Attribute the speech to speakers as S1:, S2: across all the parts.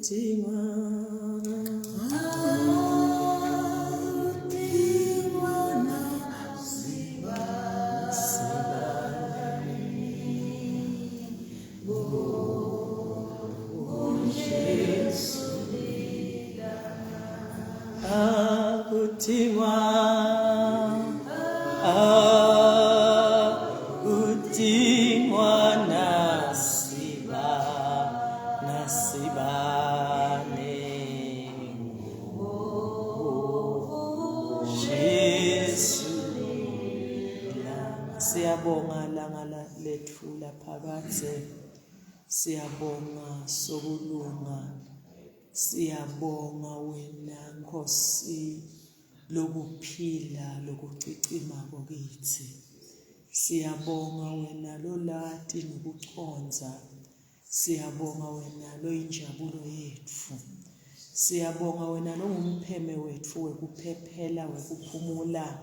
S1: Akudingwa Akudingwa Akudingwa nasiba nasibane Jesu Siyabonga langa lethu laphakadze Siyabonga sokulunga Siyabonga wena Nkosi lokuphila lokucicimako kitsi. Siyabonga wena lolati nokucondza. Siyabonga wena loyinjabulo yetfu. Siyabonga wena longumpheme wetfu wekuphephela wekuphumula.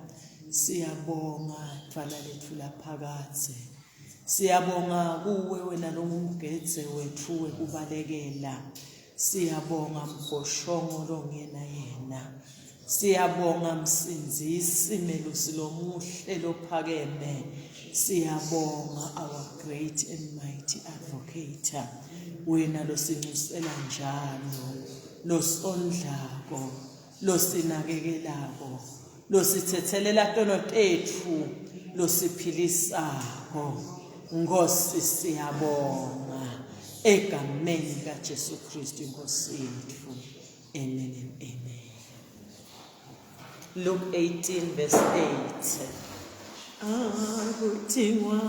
S1: Siyabonga dvwala letfu laphakadze. Siyabonga kuwe wena longumgedze wetfu wekubalekela. Siyabonga mbhoshongo longena yena. Siyabonga msindzisi melusi lomuhle lophakeme. Siyabonga our great and mighty advocate. Wena losincusela njalo, losondlako, losinakekelako, losithethelela tono tetfu, losiphilisako. Nkosi siyabonga egameni likaJesu Kristu inkosi yetfu. Amen and amen. Luke 18 verse 8. Akudingwa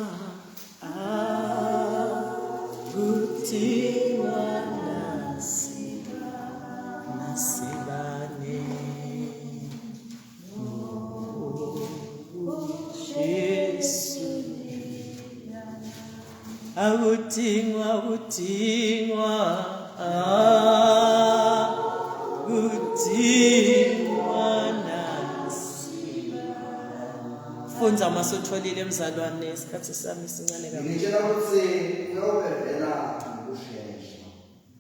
S1: akudingwa nasibane Jesu akudingwa akudingwa akudingwa nasi Fundza uma sutholile mzalwane isikhathi sami sincane kakhulu.
S2: Ngitshela ukuthi uyobevela ngokushesha.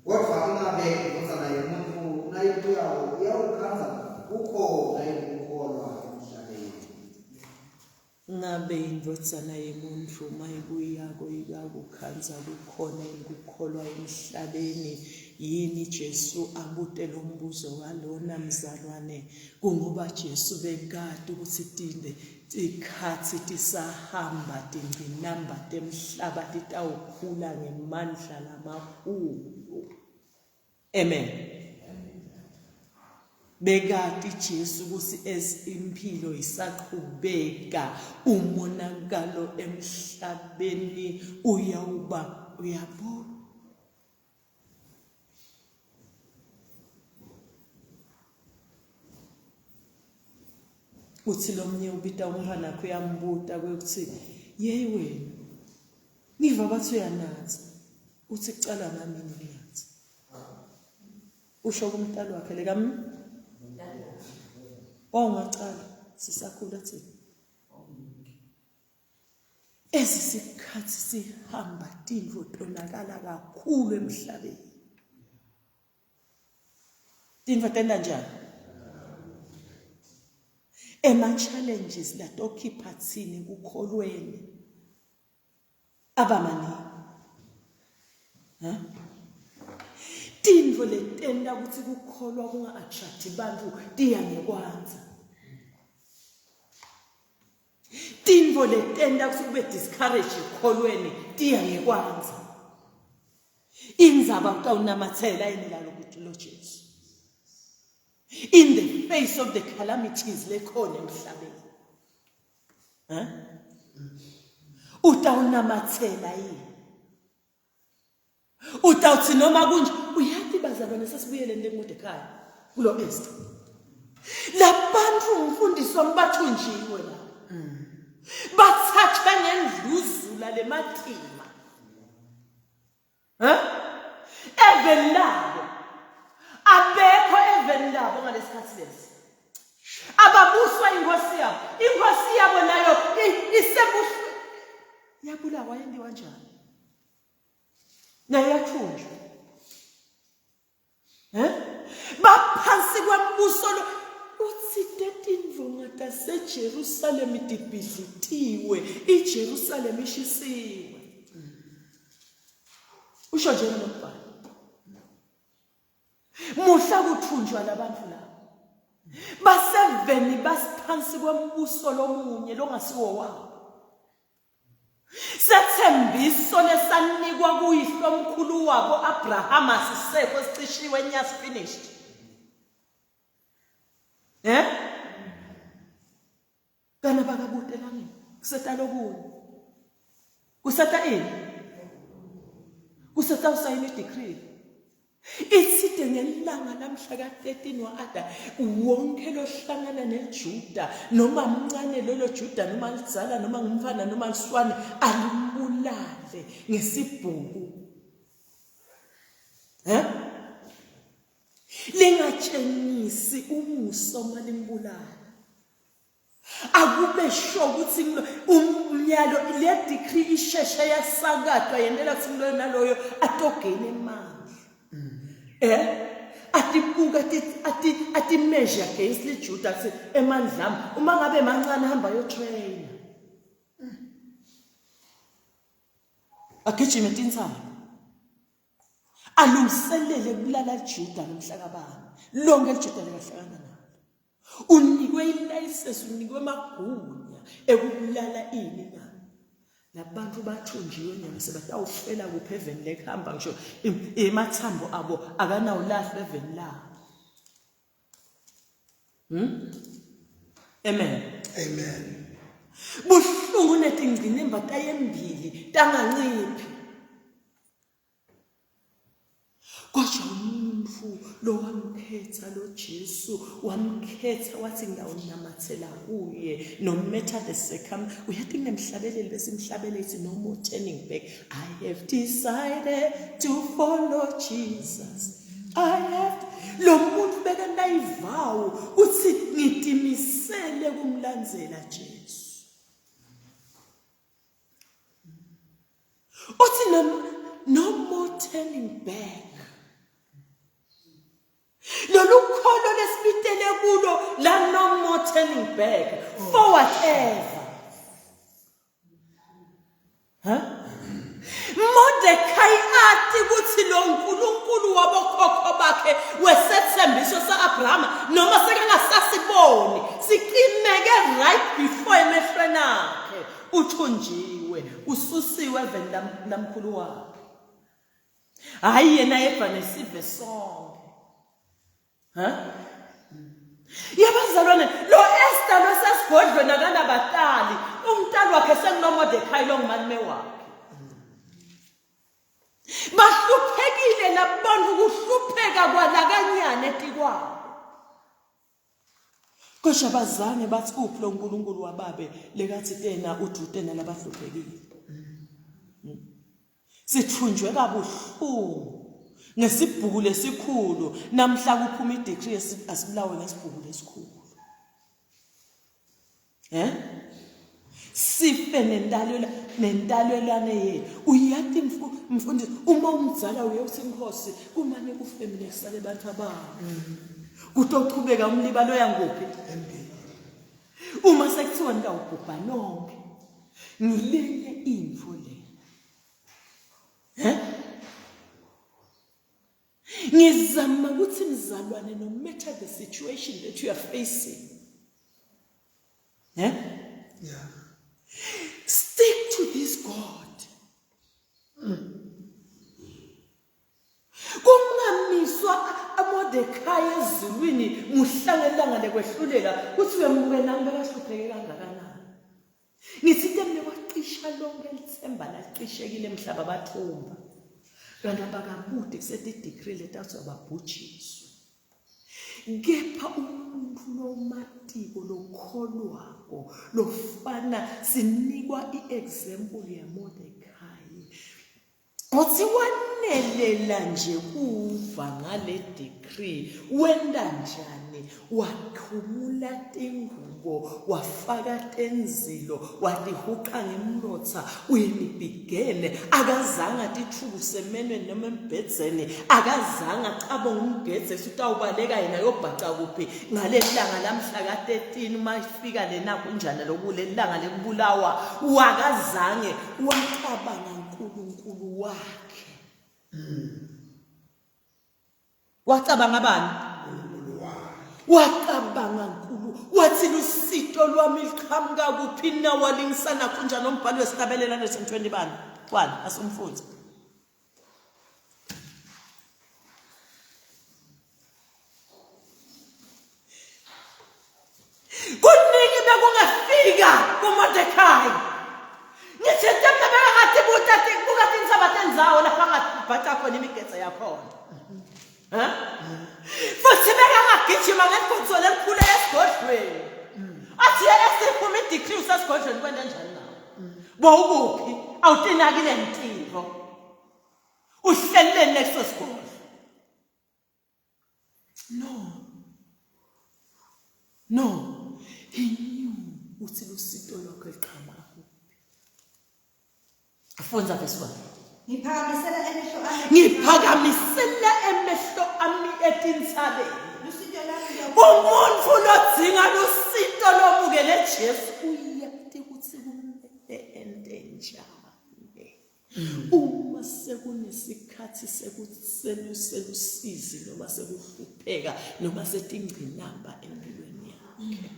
S2: Kodvwa ingabe indvodzana yemuntfu nayibuyako iyawukhandza kukhona yini kukholwa emhlabeni?
S1: Ngabe indvodzana yemuntfu mayibuyako ikakukhandza kukhona yini kukholwa emhlabeni? Yini Jesu abute lo mbuzo walona mzalwane? Kungoba Jesu bekati ukuthi tinde tikhatsi tisahamba tingcinamba temhlaba titawukhula ngemandla lamakhulu. Amen. Bekati Jesu ukuthi as impilo isaqhubeka umonakalo emhlabeni uyawuba uyabona uthi lomnye ubita umntwana wakhe uyambuta ukuthi yeyi wena ngiva bathi uyanatha uthi kucala ngami nginatha usho kumntalo wakhe lekam wawungacala sisakhula thina Esisikhathi sihamba tintfo tonakala kakhulu emhlabeni. Tintfo tenta njani? Ema challenges latokhipha tsine kukholweni aba maningi. Ha? Tintfo letenta kutsi kukholwa kunga-attract bantfu tiya ngekwandza. Tintfo letenta kutsi kube discourage ekukholweni tiya ngekwandza. Indzaba utawunamatsela yini lalo lo Jesu. In the face of the calamities lekhona emhlabeni. Huh? Utawunamatsela yini? Utawuthi noma kunje uyathi bazalwane sesibuyeleni leMordecai kulo Esther. Labantu umfundisi wami bathunjiwe la. Bathathwe ngendluzula lematima. Ha? Eveni labo. Abekho eveni labo ngalesikhathi lesi. Ababuswa inkosi yabo. Inkosi yabo nayo isebuhlungwini. Yabulawa yenziwa njani? Naye yathunjwa. Baphasi kwembuso lo utsite tindvonga taseJerusalema tibhidlitiwe, iJerusalema ishisiwe. Usho nje lo mbhalo. Muhla kuthunjwa labantu laba. Baseveni basiphansi kwembuso lomunye longasiwo wabo. Sethembiso lesanikwa kuyihlomkhulu wabo Abraham asisekho sicishiwe nyas finished. Eh? Kana bakakude langeni kuseta lokunye. Kuseta ini? Kuseta usayina i-decree. Itsite ngelanga lamhla ka-13 wa-Ada wonke lohlangana neJuda noma mncane lelo Juda noma lidzala noma ngumfana noma liswane alimbulale ngesibhuku. Eh? Lingatshengisi umusa uma limbulala. Akube sure ukuthi umnyalo le decree isheshe yasakatwa yentela ukuthi loyo naloyo atogena emandla. Eh? Atibuka ati ati ati measure against liJuda athi emandla ami uma ngabe mancane hamba yo trainer. Agijime tintsaba. Alungiselele kubulala Juda nomhlakabani. Lonke liJuda likahlakana nalo. Unikwe ilayisensi, unikwe amagunya ekubulala ini na? Labantu bathunjiwe nyama sebatawufela kuphi eveni lekuhamba ngisho emathambo abo akanawulahlwa eveni labo. Amen.
S3: Amen.
S1: Buhlungu netingcinimba tayembili tanganciphi. Kodwa umuntu lowamkhetha lo Jesu wamkhetha wathi ngiyawunamathela kuye no matter the circum uyathi kunemhlabeleli besimhlabele ithi no more turning back I have decided to follow Jesus I have lo muntu bekanayivawu uthi ngitimisele kumlandzela Jesu Uthi no, no more turning back. Lolu kholo lesibitele kulo la no more turning back. Forward ever. Huh? Mordecai athi ukuthi lo nkulunkulu wabokhokho bakhe wesethembiso sa-Abrahama noma sekangasasiboni siqineke right before emehlweni akhe Uthunjiwe, ususiwe eveni lamkhulu wakhe. Hayi yena yedwa nesive sonke. Ha? Yabazalwane, lo Esther losesigodlweni akanabatali, umntali wakhe sekunoMordecai lo ngumalume wakhe. Bahluphekile labantu kuhlupheka kwalakanyane etikwabo. Kodwa abazange bathi uphi lo nkulunkulu wababe lekathi tena udute nalabahluphekile. Sithunjwe kabuhlungu ngesibhuku lesikhulu namhla kuphuma idecree asibulawe ngesibhuku lesikhulu. Eh? Sife nentalelo nentalelwane yethu. Uyati mfundisi uma umdzala uye uthi inkosi kumane kufe mina kusale abantu abami. Kutochubeka umlibalo yanguphi? Uma sekuthiwa nitawubhubha nonke. Ngilenye info le. Eh? Ngizama ukuthi mzalwane no matter the situation that you are facing. Eh?
S3: Yeah.
S1: Stick to this God. Kungamiswa aMordecai ezulwini muhla ngelanga lekwehlulela kuthi uyamuke nami bekahlupheke kangakanani. Ngithi into emne kwacisha lonke lithemba lacishekile emhlaba bathumba. Kanti abakabude kuseti degree letathu ababhujiswe. Kepha umuntu lomatiko lokholwako lofana sinikwa i-example yaMordecai. Uthi wanelela nje kuva. ngale decree wenta njani wakhumula tingubo wafaka tenzilo watihuqa ngemlotha uyimibhigene akazange atithukuse emenweni noma embhedzeni akazange acabonge umgedze sutawubaleka yena yobhaca kuphi ngaleli langa lamhla ka-13 uma ifika lena kunjani lokuleli langa lekubulawa wakazange wacabanga uNkulunkulu wakhe Wacabanga bani? Wacabanga nkulu wathi lusito lwami liqhamuka kuphi na walingisana kunjani umbhalo wesihlabelelo 120 bani? Kwani asumfunze. Kuningi bekungafika kuMordecai. Ngithi tembe bekangatibuta buka tindzaba tendzawo lapha angabhaca khona imigedze yakhona. Ha? Futhi bekangagijima ngeligonso lelikhulu esigodlweni. Athi yena siphuma idecree usesigodlweni kwenta njani nawe? Bowukuphi? Awutinakile ntintfo. Uhleleni leso sigodlo? No. No. He knew ukuthi lusito lwakhe liqhamuka kuphi. Fundza verse 1.
S3: Ngiphakamisela emehlo ami.
S1: Ngiphakamisela emehlo ami etintsabeni.
S3: Lusito lwami
S1: Umuntu lodzinga lusito lomukele Jesu uyati ukuthi kumele ente njani. Uma sekunesikhathi sekuselusizi noma sekuhlupheka noma setingcinamba empilweni yakhe.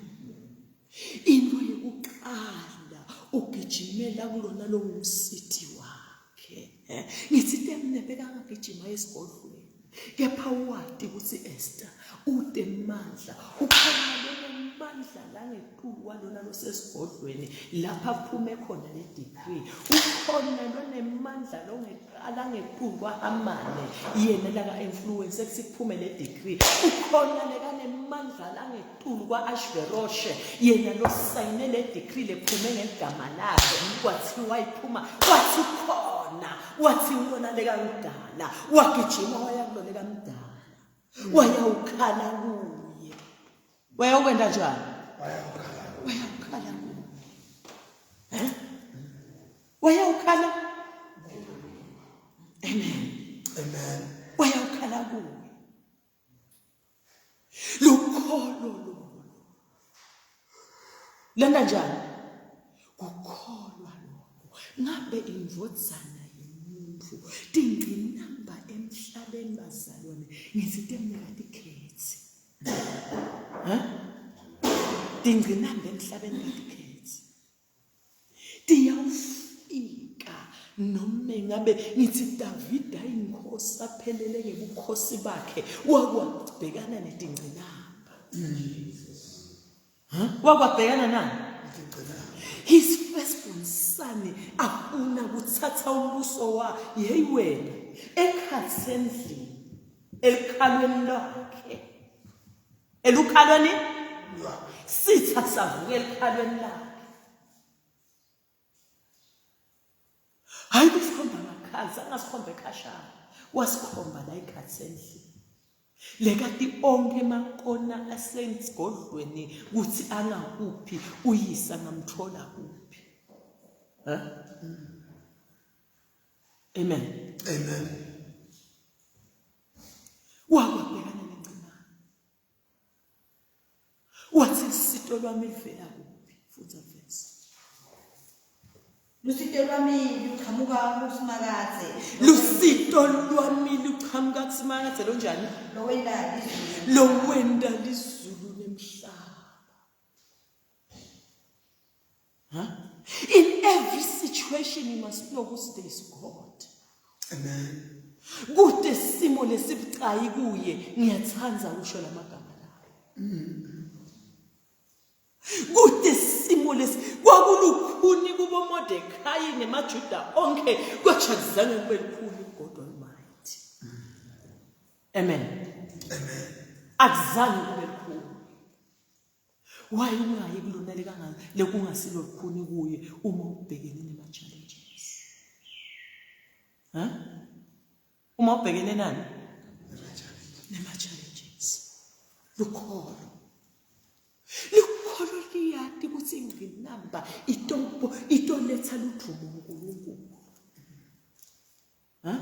S1: Into yokuqala ugijimela kulona longumsithi wakhe. Eh, ngithi temne bekangagijima esigodlweni. Kepha wati ukuthi Esther ute mandla ukhona lona langetulu kwalona losesigodlweni lapha kuphume khona le decree ukhona lonemandla langetulu kwaHamane yena laka influence ekuthi kuphume le decree ukhona lekanemandla langetulu kwa-Ashveroshe yena losayine le decree lephume ngegama lakhe kwathiwa iphuma kwathi khona wathi ulona lekamdala wagijima waya kulona lekamdala wayawukhala kuye wayawukwenda njani wayawukhala kuye eh wayawukhala amen
S4: amen
S1: wayawukhala kuye lukholo lolo lena njani kukholwa lokho ngabe indvodzana yemuntfu tingqinamba emhlabeni bazalwane ngithi temnika tikhetsi ha tingqinamba emhlabeni katikhetsi tiyawufika noma ngabe ngithi Davida inkosi aphelele ngebukhosi bakhe wakwabhekana netingcinamba huh? wakwabhekana nani his firstborn son afuna kuthatha umbuso wa yeyi wena ekhathi endlini elukhalweni lwakhe elukhalweni sitha savuka elukhalweni lakhe hayi kusikhomba ngakhazi angasikhomba ekhashana wasikhomba la ikhathi endlini lekati onke emakona asesigodlweni kuthi angakuphi uyise angamthola kuphi ha amen
S4: amen
S1: wakwabhekana nengcinane wathi usito lwami livela kuphi fundza verse
S3: Lusito lwami luqhamuka kuSimakadze.
S1: Lusito lwami luqhamuka kuSimakadze lonjani?
S3: Lowenta
S1: lizulu. Lowenta lizulu nemhlaba. Huh? In every situation you must know ukuthi there is God.
S4: Amen.
S1: Kude simo lesibucayi kuye ngiyathanda usho lamagama lawo. Kude simo lesi kwakulukhuni kubo Mordecai nemaJuda onke kodwa kuzange kube lukhuni kuGod Almighty. Amen.
S4: Amen.
S1: Akuzange kube lukhuni. Why ungayi kulona lekanga lekungasilo lukhuni kuye uma ubhekene nema challenges? Ha? Uma ubhekene nani? Lukholo. Lukholo liyati ukuthi ingqinamba itopo itoletha ludumo uNkulunkulu. Ha?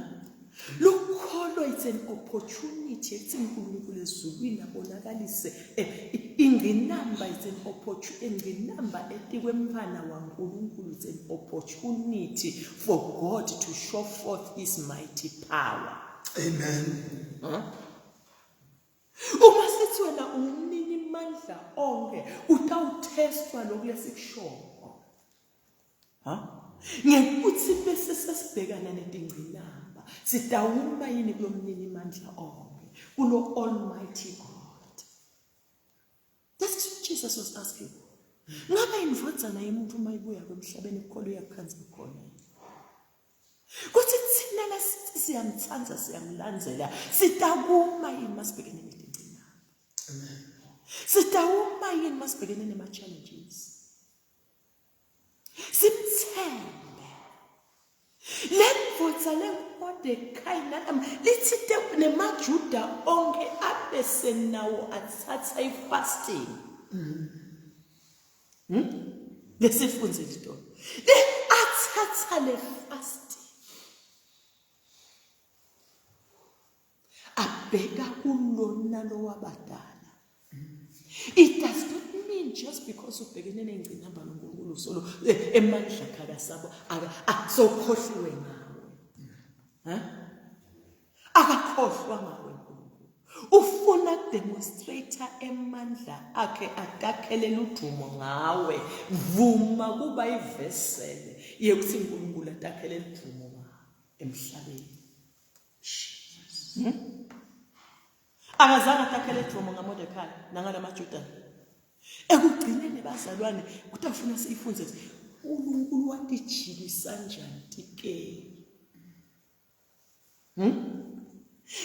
S1: Lukholo it's an opportunity ethi uNkulunkulu ezulwini abonakalise eh, ingqinamba it's an opportunity ingqinamba etikwemfana waNkulunkulu it's an opportunity for God to show forth his mighty power.
S4: Amen.
S1: Huh? Uma sithi wena umnini mandla onke utawuthestwa lokhu lesikushoko. Ha? Ngekuthi bese sesibhekana netingcinamba, sitawuma yini kulomnini mandla onke, kulo Almighty God. That is what Jesus was asking. Ngabe indvodzana yemuntu uma ibuya kwemhlabeni ukukholwa uyakukhanza khona yini? Kuthi thina lasithi siyamthanda siyamlandzela sitakuma yini masibhekene netingcinamba. Sitawuma yini masibhekene nema-challenges. Simthembe. Le ndvodza lenguModekhayi nalama lithite nemaJuda onke abe senawo athatha i-fasting. Hmm? Lesifunze lento. Le athatha le fasting. Abheka kulona lowabadala. It does not mean just because ubhekene nengcinamba noNkulunkulu solo eh, emandla akhe akasabo sokhohliwe ngawe. Ha? Akakhohlwa ngawe uNkulunkulu. Ufuna kudemonstrate emandla akhe atakhelela udumo ngawe. Vuma kuba ivesele yekuthi uNkulunkulu atakhelela udumo ngawe emhlabeni. Hmm? Akazange atakhele udumo ngaMordecai nangalamaJuda. Ekugcineni bazalwane kutafuna siyifunze uNkulunkulu watijikisa njani tikeli. Hmm?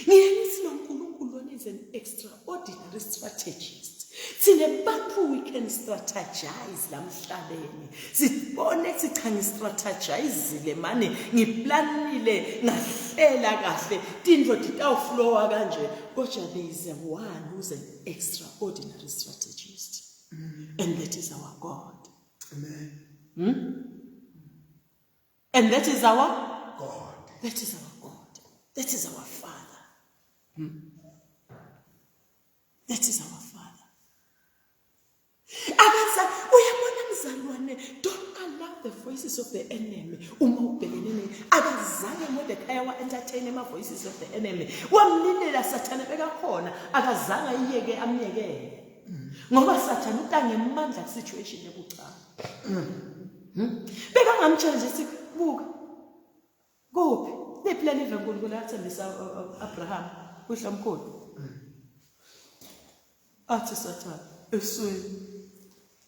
S1: Ngiye ngithi lo Nkulunkulu lona is an extraordinary strategist. Thina bantu we can strategize la mhlabeni. Sibone ukuthi cha ngistrategizile mane ngiplanile ngahlela kahle tintfo titawuflowa kanje kodwa there is a one who's an extraordinary strategist. And that is our God.
S4: Amen.
S1: Hmm? And that is our
S4: God.
S1: That is our God. That is our Father. Hmm? That is our Father. Akaza uyabona mzalwane don't allow the voices of the enemy uma ubhekene ne akazange Mordecai wa entertain ama voices of the enemy wamlilela sathane bekakhona akazange ayiyeke amyekele ngoba sathane utangemandla ku situation ebucala hmm? Bekangamtshela nje sithi buka kuphi liphi leli live uNkulunkulu athembisa Abraham kuhle omkhulu. Athi Sathane esweni.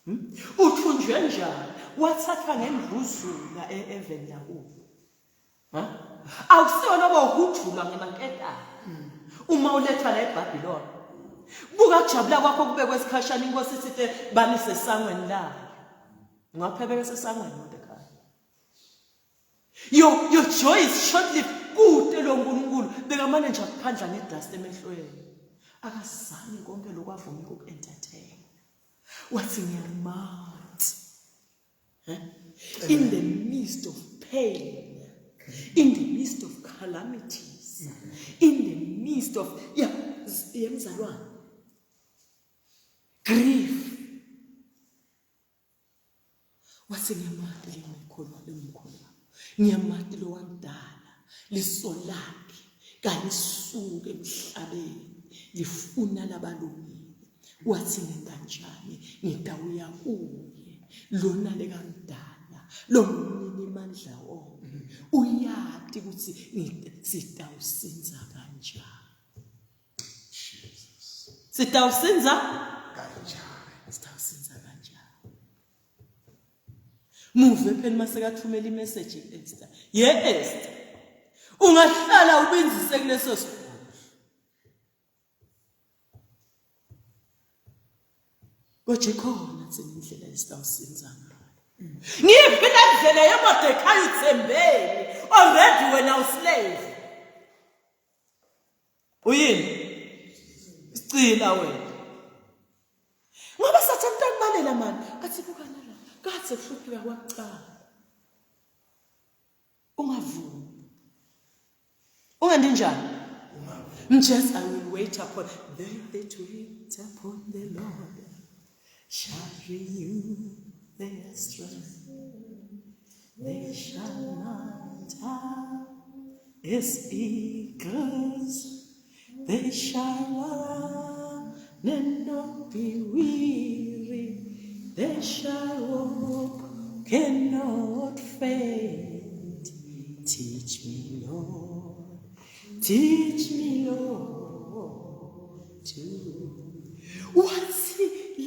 S1: Hmm? Uthunjwe njani? Wathathwa ngendluzula e-eveni lakubo. Ha? Awusiyo lobo uhujulwa ngemanketane. Uma ulethwa la eBhabhiloni. Buka kujabula kwakho kube kwesikhashana inkosi isithe banise esangweni layo. Ungaphebeka esesangweni Mordecai. Your your joy is short lived. Kude lo nkulunkulu bekamane nje akuphandla ngedust emehlweni. Akazange konke lokwavume ukuentertain. Wathi ngiyamathi. Eh? In the midst of pain, in the midst of calamities, in the midst of yeah, yemzalwane. Grief. Wathi ngiyamati lengikholwa lengikholwa. Ngiyamati lo wangidala liso lakhe kalisuke emhlabeni lifuna labalungile. Wathi ngenta njani ngitawuya kuye lona lekangidala lo mnini mandla wonke uyati ukuthi sitawusinza kanjani. Sitawusinza
S4: kanjani?
S1: Sitawusinza kanjani? Muve phela uma sekathumela imessage ku-Esther. Ye Esther, ungahlala ubinzise kuleso sigodlo. Kodwa ikhona thina indlela esitawusinza ngayo. Ngiyiphi le ndlela yeMordecai uthembeni? Already wena uslave. Uyini? Isicila wena. Ahlabela mani athi bukana la kadze kuhlupheka kwakucala. Ungavumi. Ungendi njani? Just I will wait upon they that wait upon the Lord shall renew their strength. They shall mount up as eagles. They shall run and not be weary. They shall walk and not faint. Teach me, Lord. Teach me, Lord, to. Wathi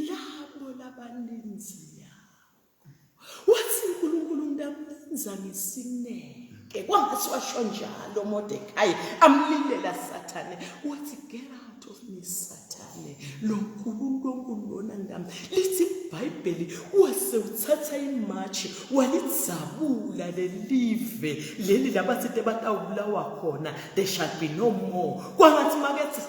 S1: labo labaninzi Wathi uNkulunkulu ngitamlinza ngesineke. Kwangathi washo njalo Mordekai amlilela Sathane. Wathi get out of me Sathane. Lo Nkulunkulu lona ngami. Lithi iBhayibheli wase uthatha imarch walidzabula lelive leli labathi batawubulawa khona there shall be no more. Kwangathi makethi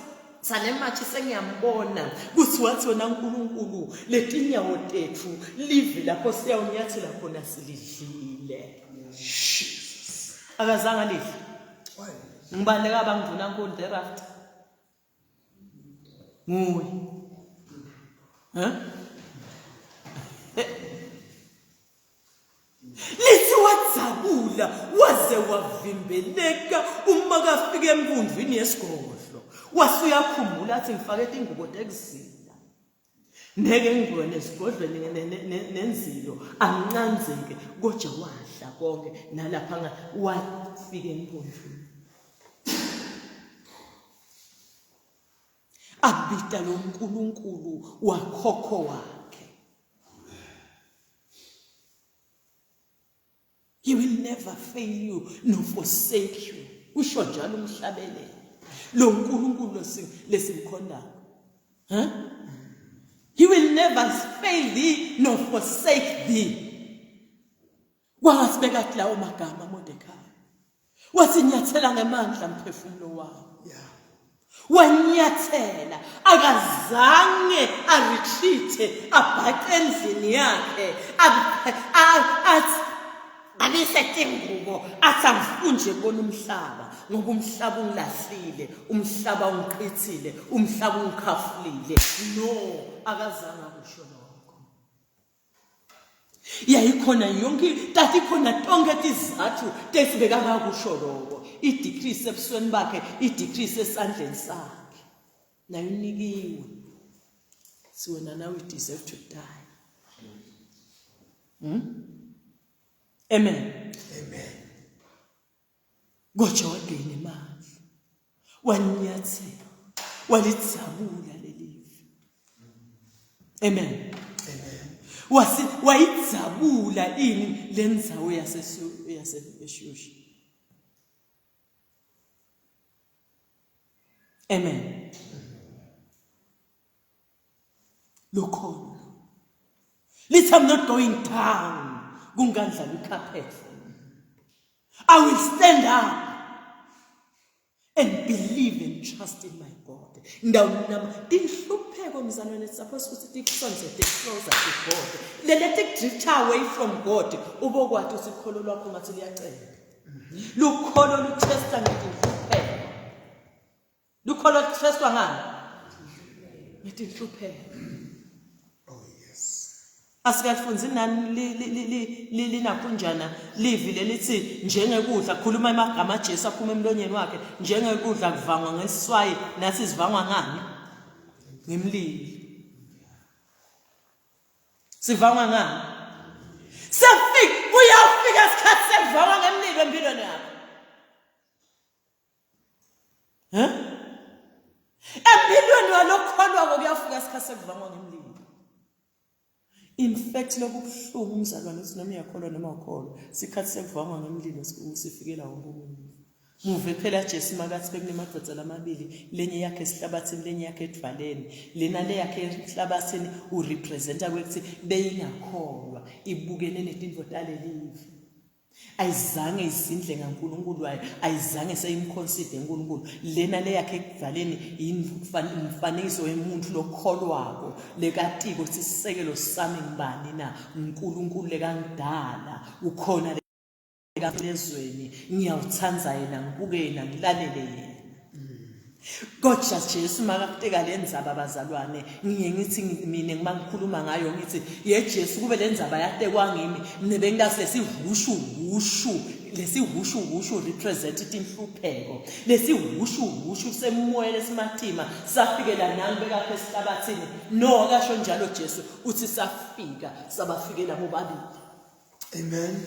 S1: Sale matshi sengiyambona kuthi wathi wena uNkulunkulu letinyawo tethu live lapho siyawunyathela khona silidlile.
S4: Jesus.
S1: Akazange alidle. Ngibani lekaba nginduna-nkulu thereafter? Nguye. Huh? Lithi wadzabula waze wavimbeleka uma kafika embundwini yesigodlo. Wase uyakhumbula athi ngifake tingubo tekuzila. Ngeke ngingene esigodlweni nenzilo angincanzeke kodwa wadla konke nalapha wafika embundwini. Abita lo nkulunkulu wakhokho wakhe. He will never fail you nor forsake you. Usho njalo umhlabeleli. Lo nkulunkulu lesimkhondayo. Huh? He will never fail thee nor forsake thee. Kwangathi bekathi lawo magama Mordekhai. Wathi nyathela ngemandla mphefumulo wami.
S4: Yeah.
S1: Wanyathela akazange aretreat abhace endlini yakhe athi abise tingubo athi angifuni nje kubona umhlaba ngoba umhlaba ungilahlile umhlaba ungichithile umhlaba ungikhafulile no akazange akusho lokho Yayikhona yonke tatikhona tonke tizathu tesibekakakusho lokho. I-decrease ebusweni bakhe, i-decrease esandleni sakhe. Nayo inikiwe. Si wena now you deserve to die. Amen.
S4: Amen.
S1: Kodwa wagcina imali. Wanyathela. Walidzabula lelive. Amen.
S4: Amen.
S1: Wasi wayidzabula ini lendzawo yase yase Eshusha. Amen. Lukhona. Lithi I'm not going down. Kungandlala icarpet. I will stand up and believe and trust in my God. Ndawunama tinhlupheko mzalwane supposed ukuthi tikusondzete closer to God. Lele tikudrift away from God ubokwati ukuthi ukholo lwakho ngathi liyacela. Lukholo luthesta ngetinhlupheko. Lukholo luthestwa ngani? Ngetinhlupheko.
S4: Oh yes.
S1: Asikalifunzi nani linakhunjana livi lelithi njengekudla khuluma amagama aJesu aphuma emlonyeni wakhe njengekudla kuvangwa ngesiswayi nathi sivangwa ngani? Ngimlilo. Sivangwa ngani? Sefika kuyafika isikhathi sekuvangwa ngemlilo empilweni yakho. Huh? Empilweni walokholwako kuyafika isikhathi sekuvangwa ngemlilo. In fact lokubuhlungu umzalwane uthi noma uyakholwa noma awukholwa sikhathi sekuvangwa ngemlilo sifikela wonke umuntu. Muve phela Jesu makathi bekunemadoda lamabili lenye yakhe esihlabathini lenye yakhe edvaleni lena le yakhe esihlabathini urepresenta kwekuthi beyingakholwa ibukene netinto talelive. Ayizange izindle ngaNkulunkulu wayo, ayizange seyimconsider uNkulunkulu. Lena leyakhe ekudaleni umfanekiso wemuntu lokholwako lekatiko ukuthi isisekelo sami ngibani na uNkulunkulu lekangidala ukhona lezweni ngiyawuthanda yena ngibuke yena ngilalele yena. Kodwa Jesu makakuteka le ndzaba bazalwane ngiye ngithi mina ngima ngikhuluma ngayo ngithi ye Jesu kube le ndzaba yatekwa ngimi mina bengingase lesihushu hushu lesihushu hushu represent inhlupheko lesihushu hushu semoya lesimatima safikela nami bekapha esihlabathini no kasho njalo Jesu uthi safika sabafikela bobabili.
S4: Amen.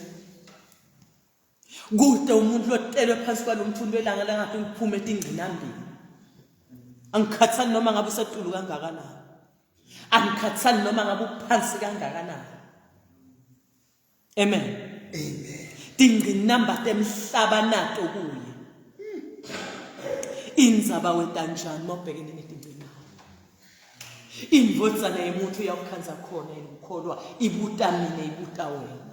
S1: Kude umuntu lotelwe phansi kwalomthuntu welanga langathi ngiphume etingqinambeni. Angikhathali noma ngabe usetulu kangakanani. Angikhathali noma ngabe uphansi kangakanani. Amen.
S4: Amen.
S1: Tingqinamba temhlaba nato kuye. Indzaba wenta njani mawubhekene netingqinamba? Indvodzana yemuntu uyawukhandza khona yini ukukholwa ibuta mina ibuta wena.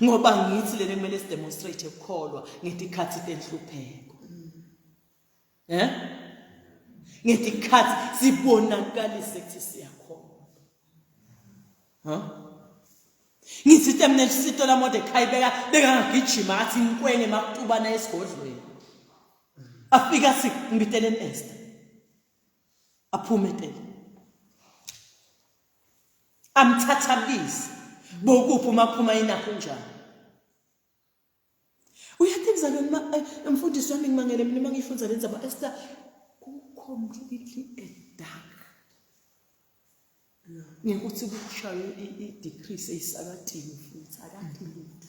S1: Ngoba ngithi lena kumele sidemonstrate ukukholwa ngetikhathi tenhlupheko. Eh? Ngetikhathi sibonakalise ukuthi siyakholwa. Ha? Ngithi mina lisito la Mordecai beka bekangagijima athi inkwenge makutubana esigodlweni. Afika athi ngibiteleni Esther. Aphume etele. Amthatha ambize. Bokuphi uma kuphuma inakho njani? Uyathi mzalwane ma eh, mfundisi wami ngimangele mina uma ngiyifunza le ndzaba Esther ku completely a dark. Ngekuthi kushaywe i-decree seyisakatini futhi akati lutho.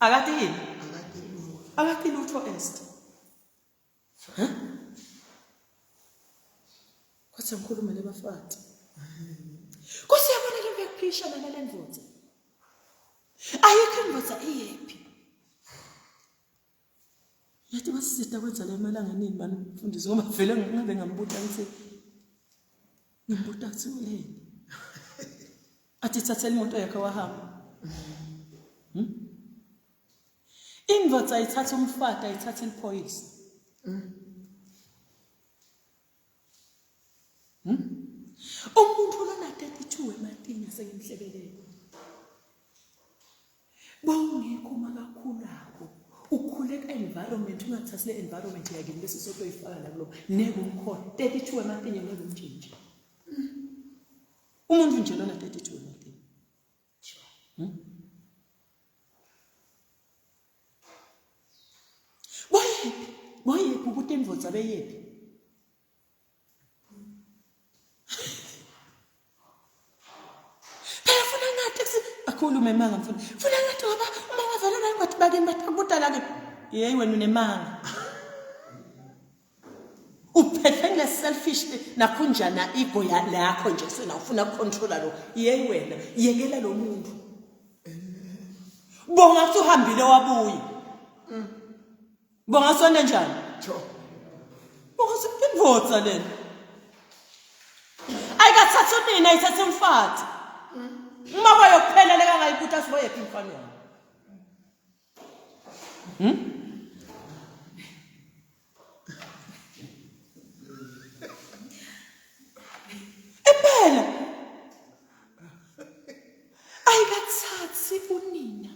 S1: Akati yini?
S4: Akati lutho.
S1: Akati lutho Esther. Huh? Kwathi ngikhulume nebafati. Nkosi yabona ke ngiyakuphisha nana le ndvodza. Ayikho indvodza iyephi. Yathi wasisita kwenza le emalanga nini mani mfundisi ngoba vele ngabe ngambuta ngithi ngimbuta kuthi uleni. Athi thathela imoto yakhe wahamba. Indvodza ayithatha umfati ayithatha iliphoyisa. Hmm? Umuntu lona 32 ematini asengimhlebelele. Bawungekho makakhulako. Ukhule ka environment ungathathi le environment yakini bese sotoyifaka la kulo. Ngeke umkhona 32 ematini ngeke umtshintshe. Umuntu nje lona 32 ematini. Hmm? Boyephi? Boyephi ukuthi indvodza beyephi? Phela funa ngathi akhulume manga mfuna. Funa ngathi ngoba uma wavelelwa ingothi bakini bathi la ke. Yeyi wena unemanga. Uphethe ngile selfish nakhunjana ego yakho nje sena ufuna ukucontrola lo. Yeyi wena yekela lo muntu. Bonga ukuthi uhambile wabuya. Bonga sonde njani?
S4: Cho.
S1: Bonga indvodza lena. Ayikathatha unina ayithathe umfati. Uma kwayo kuphela leka ngayibutha siboyephi umfana wami. Impela ayikathathi unina.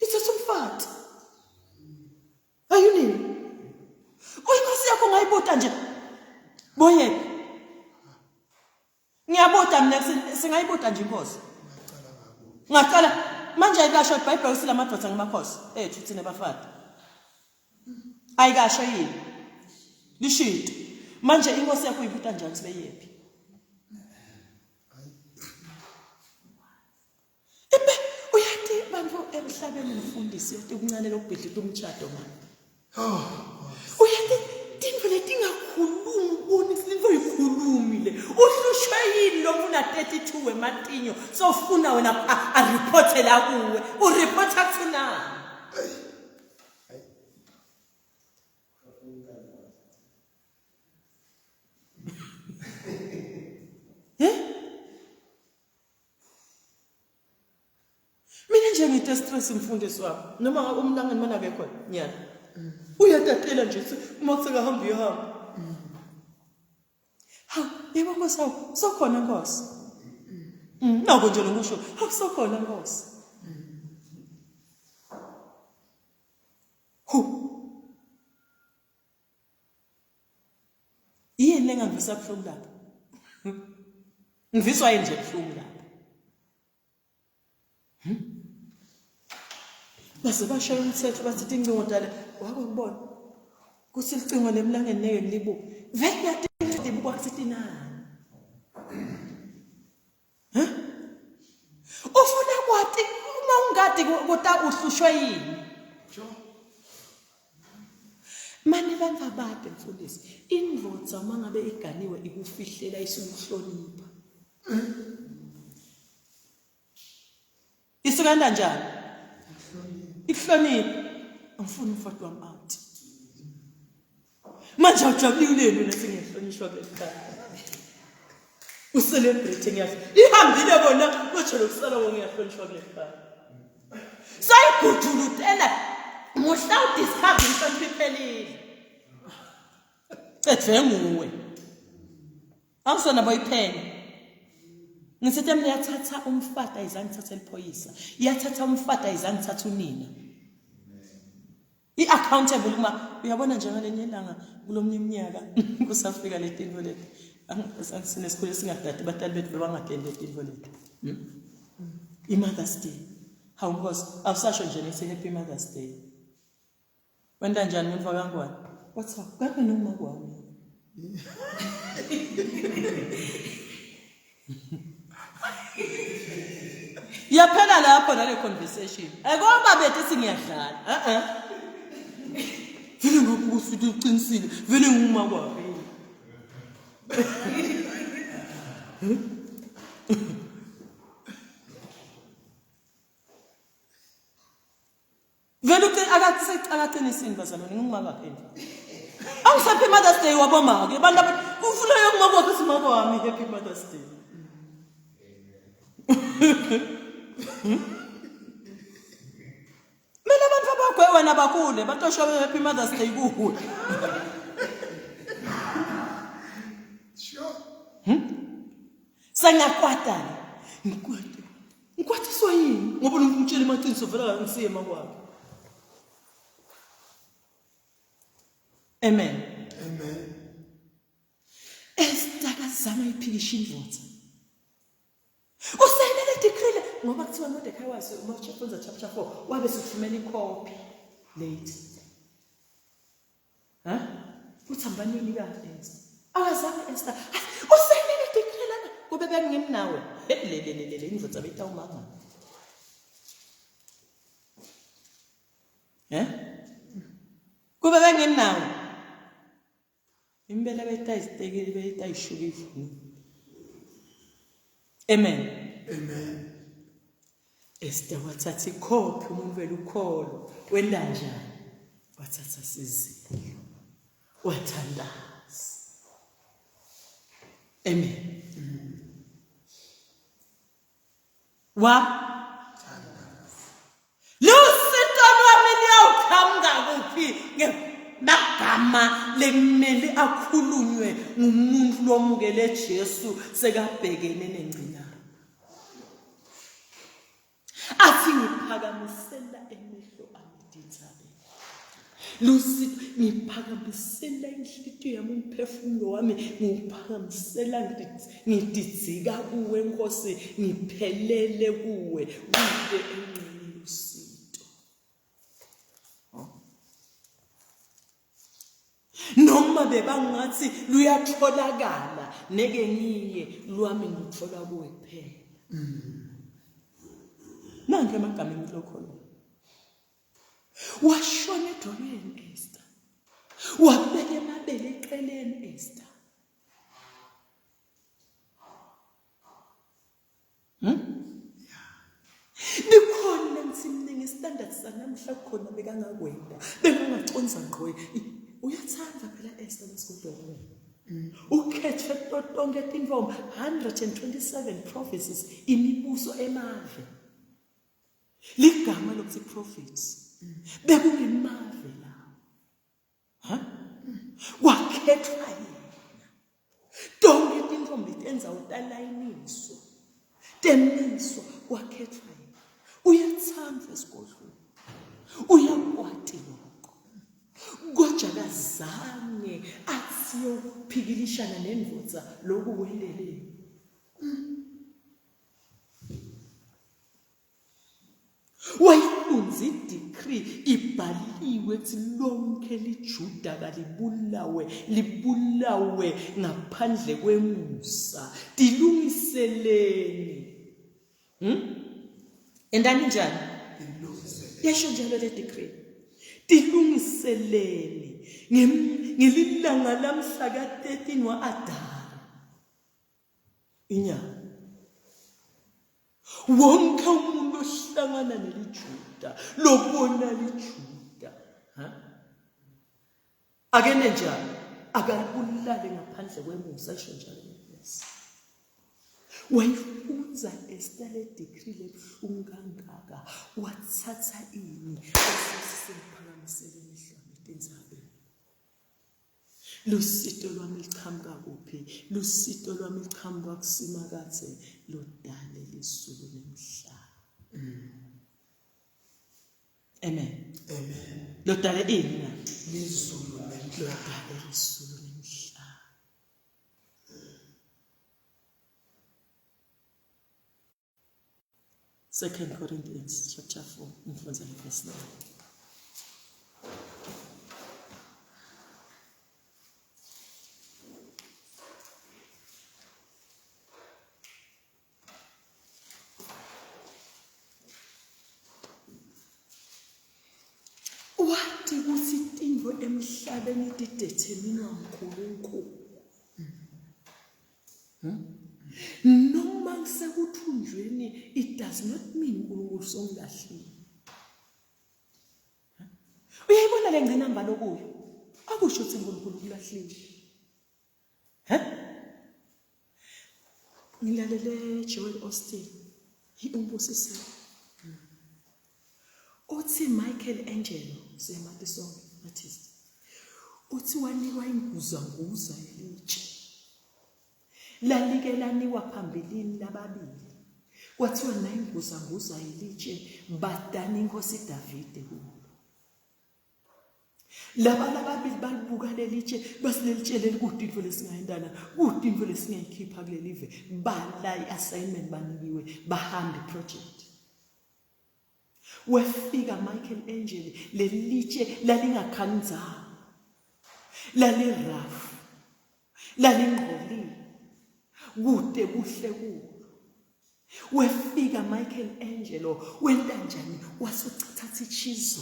S1: Ithatha umfati. Ayunini. Uyinkosi yakho ungayibuta nje. Boyephi? Ngiyabuta mina singayibuta nje inkosi. Ngaqala manje ayikasho iBhayibheli ukuthi lamadoda ngimakhosi ethu thina bafati. Ayikasho yini? Lishito. Manje inkosi yakho uyibuta njani sibeyephi? Ibe uyathi bantu emhlabeni mfundisi uyathi kuncane lokubhidlita umshado manje.
S4: Oh.
S1: Uyathi tintfo letingakhulumi ubone into oyikhulumi le. Uhlushwe yini lo muntu 32 wematinyo sofuna wena a reporte la kuwe. Ureporta kuthunani? Eh? nje ngite stress mfundisi wami noma ngabe umlangeni mana akekho nyana uyatatela nje uma kusekahamba uyahamba ha yebo nkosi hawu sokhona nkosi nako nje lokusho hawu sokhona nkosi hu Yini lengangivisa buhlungu lapha? Ngiviswa yini nje buhlungu lapha? Hmm? Base bashaya umthetho bathi tincingo tale wakubona kuthi licingo lemlangeni ngeke ngilibuke. Vele yatibukwa kuthi tinani. Huh? Ufuna kwati uma ungadi kuta uhlushwe yini? Mane bantu abade mfundisi, indvodza uma ngabe iganiwe ikufihlela isukuhlonipha. Isuka njani? Ikuhlonipha. Angifuni umfati wami out. Manje awujabulile wena sengiyahlonishwa kuleli khaya. Ucelebrate ngiyazi. Ihambile bona manje lokusala ngiyahlonishwa kuleli khaya. Sayigujulutela muhla udiscover inhlonipho iphelile. Cedve nguwe. Awusona boyiphenya. Ngisithe mina yathatha umfati ayizange ithathe liphoyisa. Yathatha umfati ayizange ithathe unina. I-accountable kuma uyabona nje ngalenye ilanga kulomnye iminyaka kusafika le tinto leti. Angisinesikhulu singadadi batali bethu bebangagendi le tinto leti. I-Mother's Day. Hawu Nkosi, awusasho nje ngithi Happy Mother's Day. Wenta njani umuntu wakangwane? What's up? Kade noma kwami. Yaphela lapho nale conversation. Akoba bethe singiyadlala. Eh eh. Vele ngakho usuthi uqinisile. Vele nguma kwakhe. Vele uthi akaqinisini bazalwane ngingumaka phela. Awusaphi Mother's Day wabomake abantu aba ufuna yokumaka wakho simaka wami happy Mother's Day. Mina abantu abagwe wena bakhule batosho happy Mother's Day kuwe.
S4: Sure.
S1: Sengakwata. Ngikwata. Ngikwatiswa yini? Ngoba umtshela amaqiniso vele angisiye emakwakhe. Amen.
S4: Amen.
S1: Esther kazama iphikisha indvodza. Usayinele decree ngoba kuthiwa Mordecai wazi uma ufunza chapter 4 wabe sethumela icopy late. Ha? Uthi ambanini kahle Esther. Akazange Esther. Usayinele decree lana kube bengimnawe. Le le le le indvodza beyitawumanga. Eh? Kube benginawo. Impela beyitayizitekile beyitayishuka ivunu. Amen.
S4: Amen.
S1: Esther wathatha ikhophi umuntu vele ukholo wenda njani? Wathatha sizilo. Wathandaza. Amen. Wa Lusito lwami liyawuqhamuka kuphi ngemagama lekumele akhulunywe ngumuntu lomukele Jesu sekabhekene nengcina. Athi ngiphakamisela emehlo ami dithabe. Lusito ngiphakamisela inhlitiyo yami umphefumulo wami ngiwuphakamisela ngididika kuwe Nkosi ngiphelele kuwe kude enqeni lusito noma bebangathi luyatholakala neke ngiye lwami ngithola kuwe kuphela nanke amagama emlokholo Washona edolweni Esther. Wabeka emabele eqeleni Esther. Likhona ngithi mina nge-standard sanamhla kukhona bekangakwenda bekangaconsa ngqo uyathanda phela Esther lesikodwa ukhethwe kuto tonke tintfombi 127 provinces imibuso emave. Ligama lokuthi prophets bekungemave lawo. Ha? Kwakhethwa yena. Tonke tintombi tendzawo talayiniswa. Temiswa kwakhethwa yena. Uyatsandvwa esigodlweni. Uyakwati lokho. Kodwa kazange athi yokuphikilishana nendvodza lokhu kwenteleni. Wayifundza idecree ibhaliwe ukuthi lonke liJuda kalibulawe libulawe ngaphandle kwemusa tilungiseleni. Endani njani? Yasho njalo le decree. Tilungiseleni ngelilanga lamhla ka-13 wa-Adari. Inyama. Wonke umuntu ohlangana neliJuda lobona liJuda ha akene njalo akalibulale ngaphandle kwemusa isho njalo yes wayifunza Esther le decree lebuhlungu kangaka wathatha ini wasesiphakamisela emihlane etindzabeni Lusito lwami liqhamuka kuphi? Lusito lwami liqhamuka kuSimakadze lodale lizulu nemhlaba. Amen.
S4: Amen.
S1: Lodale ini na?
S4: Lizulu nemhlaba.
S1: Lodale lizulu nemhlaba. Second Corinthians chapter 4 ngifundza verse 9. Wati kutsi tintfo emhlabeni tideterminwa nguNkulunkulu. Noma ngisekuthunjweni it does not mean uNkulunkulu songilahlile. Uyayibona le ngqinamba lokuyo? Akusho ukuthi uNkulunkulu ukulahlile. He? Ngilalele Joel Austin. Umbusisile. Uthi Michael Angelo siyamati sonke artist. Uthi wanikwa inguzanguza yelitshe. Lalike lanikwa phambilini lababili. Kwathiwa nayo inguzanguza yelitshe badana inkosi Davide kulo. Laba lababili balibuka lelitshe base lelitshe leli kude into lesingayendana kude into lesingayikhipha kulelive bala i-assignment banikiwe bahamba i-project. Wefika Michael Angel lelitshe lalingakhani ndzawo lalirafu lalingcolile kude kuhle kulo. Wefika Michael Angelo wenta njani wasucithatha ichizo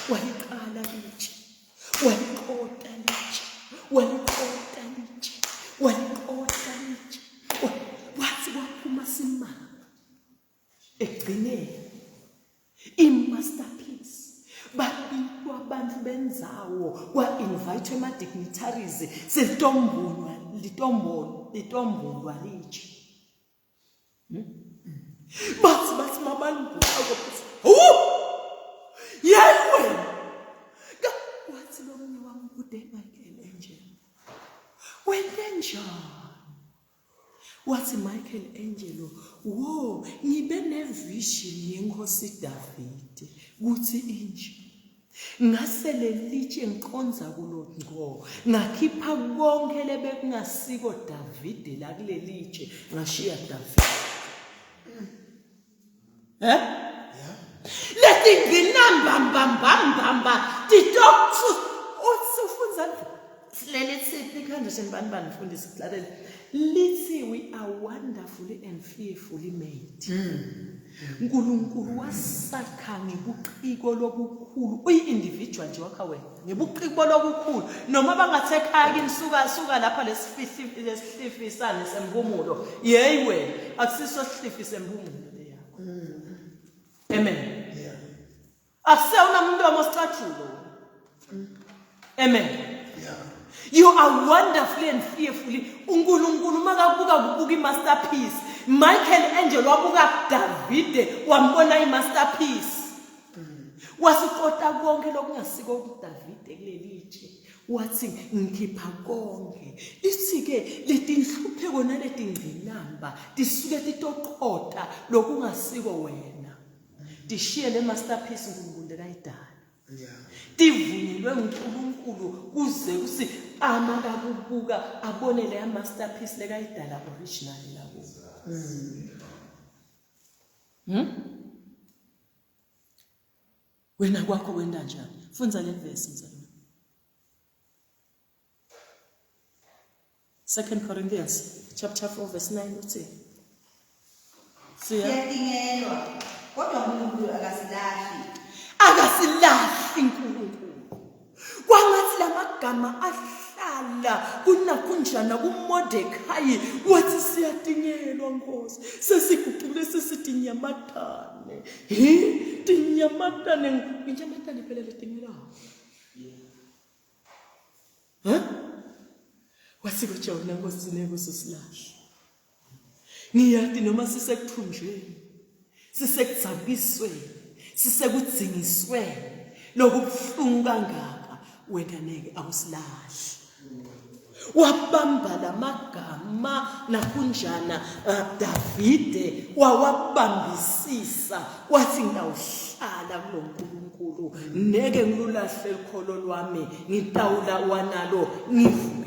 S1: waliqala litshe waliqota litshe waliqota litshe waliqota litshe wathi kwaphuma simanga ekugcineni i-masterpiece babikwa abantu bendzawo kwa-invite ama-dignitaries selitombulwa litombolo litombulwa litshe hmm? Bathi bathi mabalibhuqa bathi wu yeyi wena wathi lo mnye wami kude Michael Angel wente njani wathi Michael Angelo wo ngibe nevision yenkosi Davide kuthi inje ngase lelitshe ngiqonza kulo ngqo ngakhipha konke lebekungasiko Davide la kulelitshe ngashiya Davide eh letingqinambambambambamba titokuthu uthi ufunza leli thiphi khanje shenibani bani mfundisi kulalele lithi we are wonderfully and fearfully made uNkulunkulu wasakha ngebuciko lobukhulu uyi-individual nje wakha wena ngebuciko lobukhulu noma bangathi ekhaya kini suka suka lapha lesifihli lesihlifisane sempumulo yeyi wena akusiso sihlifi sempumulo le yakho amen
S4: Yeah.
S1: akusewona umlomo osicathulo amen
S4: Yeah.
S1: You are wonderfully and fearfully. uNkulunkulu makabuka kubuka imasterpiece. Michael Angel wabuka Davide wambona imasterpiece. Wasiqota konke lokungasiko kuDavide kulelitshe. Wathi ngikhipha konke. Ithi ke letinhlupheko naletingqinamba tisuke titoqota lokungasiko wena. Tishiye le masterpiece uNkulunkulu lekayidala. Tivunyelwe uNkulunkulu kuze kusi ama kakubuka abone leya masterpiece lekayidala original la kuwo. Wena kwakho kwenta njani? Fundza le verse mzalwane. 2 Corinthians chapter 4 verse 9 uthi
S3: Siyatingelwa kodwa uNkulunkulu akasilahli.
S1: Akasilahli uNkulunkulu. Kwangathi lamagama ahlala kunakunjana kuMordecai wathi siyatingelwa Nkosi sesiguqule sesitinyamatane. Hi tinyamatane inyamatane phela letingelako. Huh? Wathi kuJona Nkosi ngeke usilahle. Ngiyati noma sisekuthunjweni, sisekudzabukisweni, sisekudzingisweni lokubuhlungu kangaka, wena neke awusilahli. Wabamba lamagama nakunjana Davide wawabambisisa wathi ngiyawuhlala kulo Nkulunkulu neke ngilulahle ukholo lwami ngitawula wanalo ngivuke.